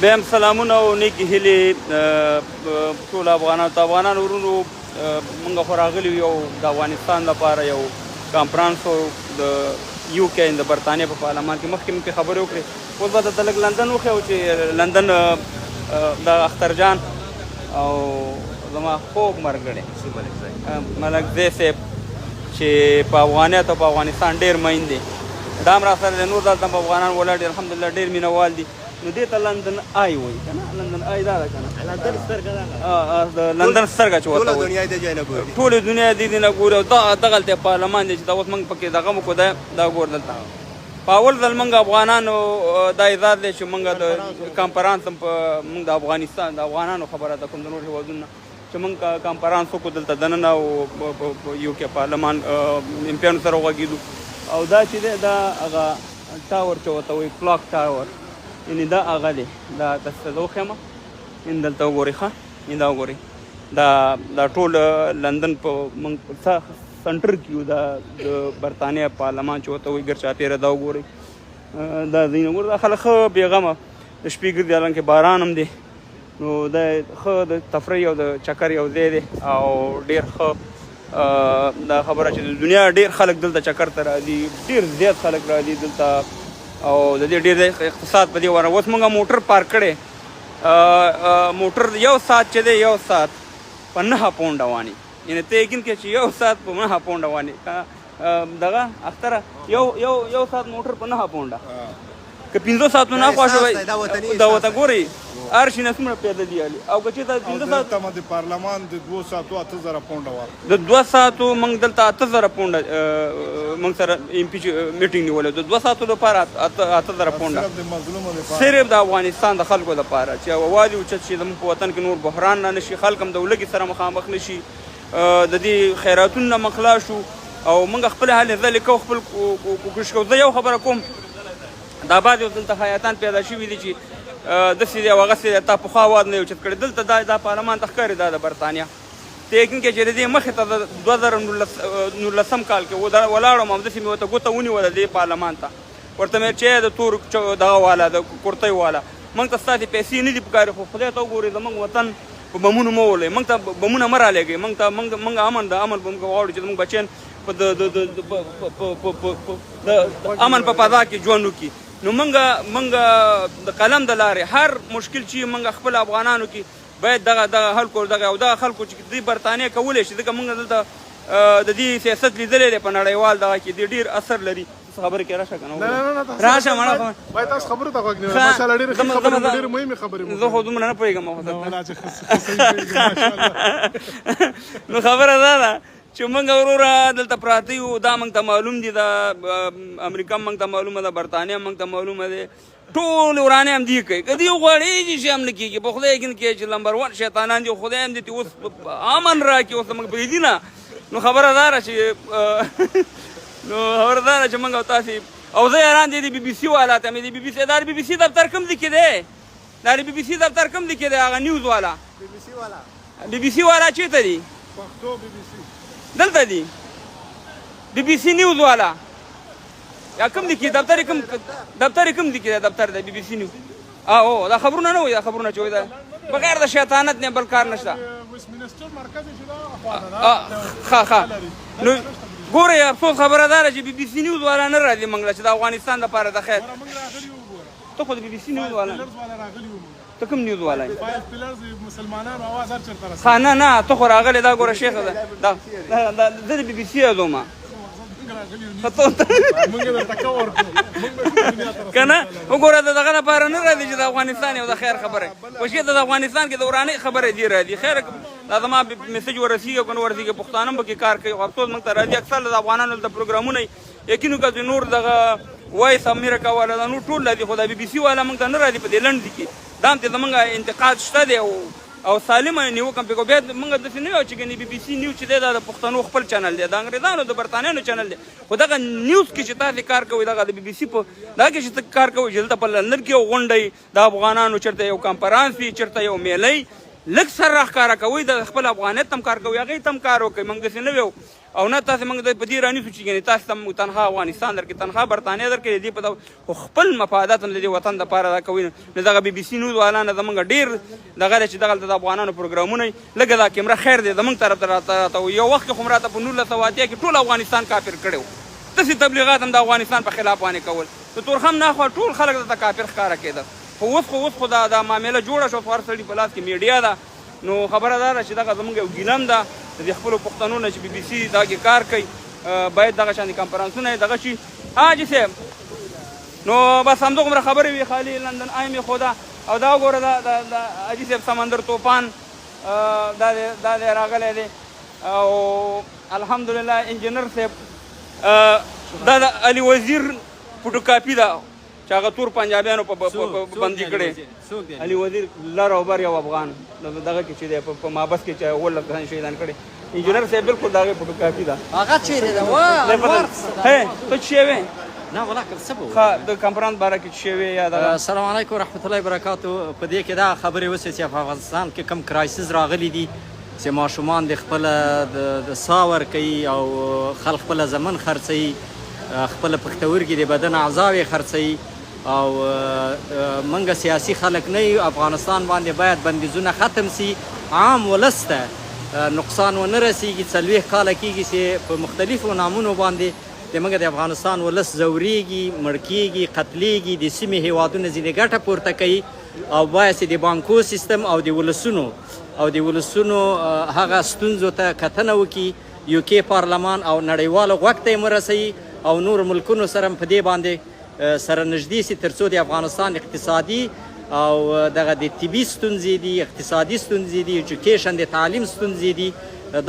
بیا هم سلامونه او نیکې هیلې ټول افغانانو ته. افغانانو ورونو، موږ خو راغلي یو د افغانستان لپاره یو کانفرنس و د یو کې د برتانیې په پارلمان کې. مخکې مې پرې خبرې وکړې. اوس به درته لږ لندن وښیو چې لندن د اختر جان او زما خوږ ملګری ملکزی صاحب چې په افغانیت او په افغانستان ډېر مین دی، دا هم راسره دی. نور دلته هم افغانان ولاړ دي، الحمدلله ډېر مینه وال دي. نو دې ته لندن آی وایي که نه؟ لندن آی دا ده که نه؟ لندن سترګه ده. د لندن سترګه چې ورته ټوله دنیا دې ځای نه ګوري. ټوله دنیا دې نه ګوري. او دا دغلته پارلمان دی چې دا اوس موږ پکې دغه مو ده. دا ګور، دلته په اول ځل موږ افغانانو دا اعزاز دی چې موږ د کانفرنس هم په موږ د افغانستان د افغانانو خبره ده، کوم د نور هیوادونو چې موږ کانفرنس وکړو دلته دننه او یو کې پارلمان ایم پیانو سره وغږېدو. او دا چې دی، دا هغه tower چې ورته وایي clock tower، یعنې دا هغه دی. دا تاسو ته زه وښیم. ان دلته وګورئ، ښه، ان دا وګورئ، دا ټول لندن په موږ center کې یو. دا د برتانیا پارلمان چې ورته وایي، ګرچاپېره دا وګورئ، دا ځایونه وګورئ. دا خلک ښه بېغمه د شپې ګرځي، حالانکه باران هم دی. نو دا ښه د تفریح او د چکر یو ځای دی او ډېر ښه. دا خبره چې د دنیا ډېر خلک دلته چکر ته راځي، ډېر زیات خلک راځي دلته او د دې ډېر اقتصاد په دې ورنه. اوس موږ موټر پارک کړی، موټر یو ساعت چې دی، یو ساعت په 9 پونډه واني. یعنې ته یقین کې چې یو ساعت په 9 پونډه واني. دغه اختره یو یو یو ساعت موټر په 9 پونډه، که 5 ساعتونه دا خوا احساس شوی. دی، دا وطني دا احساس وته دی. ګوري هر شي نه څومره پیاده دی علي او که چېرته او 5 ساعت دلته د پارلمان د 2 ساعتو 8000 پونډه ورکړه. د 2 ساعتو موږ دلته 8000 پونډه، موږ سره ایم پي میټینګ نیولی، د 2 ساعتو لپاره 8000 پونډه. صرف د مظلومو لپاره. صرف د افغانستان د خلکو لپاره چې اواز یې اوچت شي، زموږ په وطن کې نور بحران را نشي، خلک هم د ولږې سره مخامخ نشي، د دې خیراتونو نه موږ خلاص شو او موږ خپل هلې ځلې کوو، خپل کوشش کوو. زه یو خبره کوم، دا بعضې اوس دلته خیاطان پیدا شوي دي چې داسې دی او هغسې دی، تا پخوا اواز نه اوچت کړی. دلته دا پارلمان ته ښکاري، دا د برتانیا. ته یقین کې چې د دې مخې ته د 2019 کال کې ولاړم، همداسې مې ورته ګوته ونیوله دې پارلمان ته. ورته مې چې د تور دغه والا، د کورتۍ والا، موږ ته ستاسې پیسې نه دي پکارې، خو خدای ته وګورئ، زموږ وطن په بمونو مه ولئ، موږ ته بمونه مه رالیږئ. موږ ته موږ امن د امن موږ غواړو چې زموږ بچیان په د د د د په په په په په د د امن په فضا کې ژوند وکړي. نو موږ د قلم د لارې هر مشکل چې موږ خپل افغانانو کې باید دغه حل کړو. دغه او دغه خلکو چې دوی برتانیه کولی شي، ځکه موږ دلته د دې سیاست لیدلی دی په نړیوال دغه کې دی ډیر اثر لري. څه خبرې کې راشه کنه. نه نه نه، تاسو راشه مړه. باید تاسو خبرو ته غوږ نیول. ښه. ماشاءالله، ډېرې ښې خبرې مو، ډېرې مهمې خبرې مو. زه خو دومره نه پوهېږم خو. نه ولا چې ښه ښه صحیح پوهېږې، ماشاءالله. نو خبره دا ده چې موږ وروره دلته پراته یو. دا موږ ته معلوم دي، دا امریکا موږ ته معلومه ده، برتانیا موږ ته معلومه ده، ټول ورانه هم دی کوي. که دی غواړي چې شي هم نه کېږي. په خدای یقین کې چې لمبر 1 شیطانان دي. خدای هم دې اوس امن راکړي، اوس موږ پرېږدي نه. نو خبره دا ده چې موږ او تاسې او زه حیران دی د بي بي سي والا ته مې د بي بي سي، دا بي بي سي دفتر کوم ځای کې دی؟ دا د بي بي سي دفتر کوم ځای کې دی؟ هغه نیوز والا، بي بي سي والا. بي بي سي والا چېرته دي؟ پښتو بي بي سي. دلته دي بي بي سي نیوز والا یا کوم دي کې دفتر؟ کوم دفتر؟ کوم دي کې دفتر دی بي بي سي نیوز؟ او دا خبرونه نه وي، دا خبرونه چې وي، دا بغیر د شیطانت نه بل کار نشته. ویسټمنسټر مرکز چې دا خوا ده. ښه ښه. نو ګوره، افسوس خبره دا ده چې بي بي سي نیوز والا نه راځي موږ له چې د افغانستان لپاره د خیر. مونږ راغلي وګوره. ته خو د بي بي سي نیوز والا پلرز والا راغلي وو مونږ. ته کوم نیوز والا یې؟ Five Pillars، مسلمانانو اواز هر چېرته رسوي. ښه، نه نه، ته خو راغلی. دا ګوره شیخ، دا دا زه د بي بي سي یادوم. مونږ راغلي یو. ښه، ته مونږ درته کور کړو، مونږ به دنیا ته رسوو. که نه وګوره، د دغه لپاره نه راځي چې د افغانستان یو د خیر خبره وشي. د افغانستان کې د ورانۍ خبره دی راځي. خیر، دا زما میسج ورسیږي که نه ورسیږي، پښتانه هم پکې کار کوي. خو افسوس موږ ته راځي اکثر د افغانانو دلته پروګرامونه. یقین وکړه چې نور دغه وایس امریکا والا، دا نور ټول راځي، خو دا بي بي سي والا موږ ته نه راځي په دې لنډ کې. دا هم چې زمونږ انتقاد شته دی او سالمه نیوکه هم پرې کوو. بیا موږ داسې نه یو چې ګنې بي بي سي نیوز چې دی، دا د پښتنو خپل چینل دی، د انګریزانو د برتانیانو چینل دی. خو دغه نیوز کې چې تاسې کار کوئ، دغه د بي بي سي په دا کې چې ته کار کوئ، چې دلته په لندن کې یو غونډه وي د افغانانو، چېرته یو کانفرنس وي، چېرته یو میله وي، لږ سر راښکاره کوئ. د خپل افغانیت هم کار کوئ، هغې ته هم کار وکړئ. موږ داسې نه ویو. او نه تاسو موږ د په دې رانیسو چې ګنې تاسو ته موږ تنخوا افغانستان درکړي، تنخوا برتانیا درکړي، دې په خو خپل مفادات هم د دې وطن دپاره دا کوي. نو دغه بي بي سي نیوز والا نه زموږ ډېر دغه دی چې دغلته د افغانانو پروګرامونه وي، لږه دا کیمره خیر دی زموږ طرف ته راته یو وخت کې خو راته په 1980 کې ټول افغانستان کافر کړی و، داسې تبلیغات هم د افغانستان په خلاف باندې کول. د تورخم نه اخوا ټول خلک درته کافر ښکاره کېده، خو اوس خو دا معامله جوړه شوه، خو هر سړي په لاس کې میډیا ده. نو خبره دا ده چې دغه زموږ یو ګیله هم ده د دې خپلو پښتنو نه چې بي بي سي دا کې کار کوي، باید دغه شان کانفرنسونه یې دغه شي. حاجي صاحب نو بس همدغومره خبرې وې، خالي لندن آی مې ښوده. او دا وګوره دا حاجي صاحب سمندر توپان دا دی راغلی دی. او الحمدلله انجینر صاحب دا د علي وزیر فوټوکاپي ده چې هغه تور پنجابیانو په بندي کړی. علي وزیر لر او بر یو افغان دغه کې چې دی په محبس کې چې 17 کسان شهیدان کړي. انجینر صاحب بالکل د هغې فوټوکاپي ده. هغه چیرې ده؟ هې ته څه شی وې؟ نه ولا کوم څه به ښه د کانفرنس باره کې څه شی وې یا دغه؟ السلام علیکم ورحمت الله وبرکاتو. په دې کې دا خبرې وسوې چې په افغانستان کې کوم crisis راغلي دي چې ماشومان د خپل د سا ورکوي او خلک خپله زمن خرڅوي، خپله پښتورګي د بدن اعضاوې خرڅوي، او موږ سیاسي خلک نه یو. افغانستان باندې باید بندیزونه ختم سي، عام ولس ته نقصان ونه رسیږي. 40 کاله کېږي چې په مختلفو نامونو باندې د موږ د افغانستان ولس ځورېږي، مړ کېږي، قتلېږي، د سیمې هېوادونه ځینې ګټه پورته کوي. او باید چې د بانکو سیستم او د ولسونو هغه ستونزو ته کتنه وکړي. یوکې پارلمان او نړیوالو غوږ ته یې ورسوي او نورو ملکونو سره هم په دې باندې سره نږدې سي، ترڅو د افغانستان اقتصادي او دغه د طبي ستونزې دي، اقتصادي ستونزې دي، education د تعلیم ستونزې دي،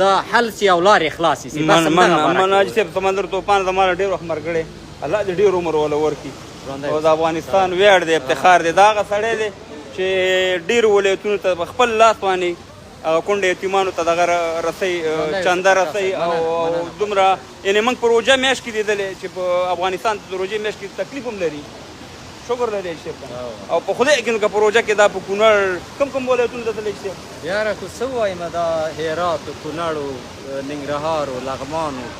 دا حل سي او لارې خلاصې سي. بس من حاجي صاحب سمندر توپان زما ډېر وخت مرګړی، الله دې ډېر عمر وله ورکړي. او د افغانستان ویاړ دی، افتخار دی. دا هغه سړی دی چې ډېرو ولایتونو ته په خپل لاس باندې هغه کونډې یتیمانو ته دغه رسۍ چنده رسۍ او دومره یعنې موږ په روژه میاشت کې لیدلې چې په افغانستان د روژې میاشت کې تکلیف هم لري، شکر لري چې او په خدای کې نو که په روژه کې دا په کونړ کوم کوم ولایتونو ته تللی چې یاره خو څه ووایم، دا هرات و کونړ و ننګرهار و لغمان و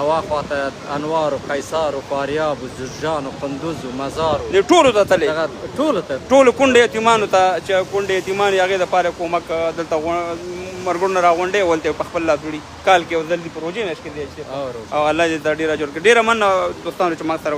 او اخوا ته انوار و قیصار و فاریاب و جوزجان و قندوز و مزار و دې ټولو ته تللی، ټولو ته، ټولو کونډې یتیمانو ته چې کونډې یتیمان یې هغې دپاره کومک دلته مرګونه راغونډې ولته په خپل لاس وړي. کال کې یو ځل دي په روژې میاشت کې دی او الله دې دا ډېر اجر کړي. ډېره مننه دوستانو چې ما سره